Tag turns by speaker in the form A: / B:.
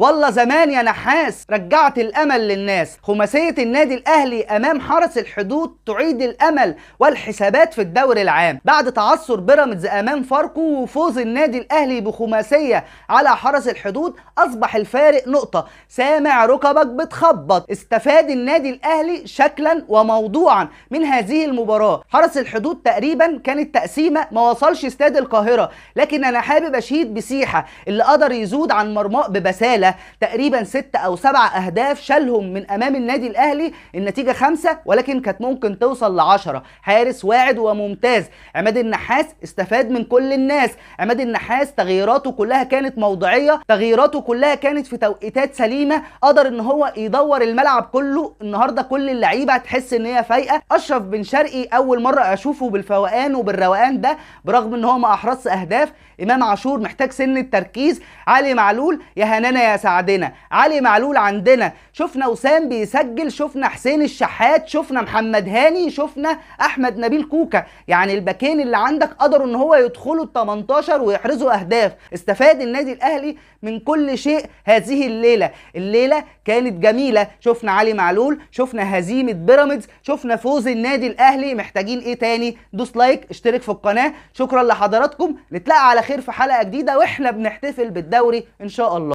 A: والله زمان يا نحاس رجعت الامل للناس. خماسية النادي الاهلي امام حرس الحدود تعيد الامل والحسابات في الدوري العام بعد تعثر بيراميدز امام فاركو وفوز النادي الاهلي بخماسية على حرس الحدود. اصبح الفارق نقطة. سامع ركبك بتخبط. استفاد النادي الاهلي شكلا وموضوعا من هذه المباراة. حرس الحدود تقريبا كانت تقسيمة ما وصلش استاد القاهرة، لكن انا حابب اشيد بسيحة اللي قدر يزود عن مرماه ببسالة، تقريبا 6 أو 7 اهداف شالهم من امام النادي الاهلي. النتيجة 5 ولكن كانت ممكن توصل ل10. حارس واعد وممتاز عماد النحاس، استفاد من كل الناس. عماد النحاس تغييراته كلها كانت موضعية، تغييراته كلها كانت في توقيتات سليمة، قدر ان هو يدور الملعب كله. النهارده كل اللعيبة تحس ان هي فايقة. اشرف بن شرقي اول مرة اشوفه بالفوقان وبالروقان ده برغم ان هو ما احرزش اهداف. امام عاشور محتاج سن التركيز. علي معلول يا هنانا يا سعدنا، علي معلول عندنا. شفنا وسام بيسجل، شفنا حسين الشحات، شفنا محمد هاني، شفنا احمد نبيل كوكا. يعني الباكين اللي عندك قدروا ان هو يدخلوا ال 18 ويحرزوا اهداف. استفاد النادي الاهلي من كل شيء هذه الليلة. الليلة كانت جميلة، شفنا علي معلول، شفنا هزيمة بيراميدز، شفنا فوز النادي الاهلي. محتاجين ايه تاني؟ دوس like، اشترك في القناة. شكرا لحضراتكم، نتلاقى على خير في حلقة جديدة واحنا بنحتفل بالدوري ان شاء الله.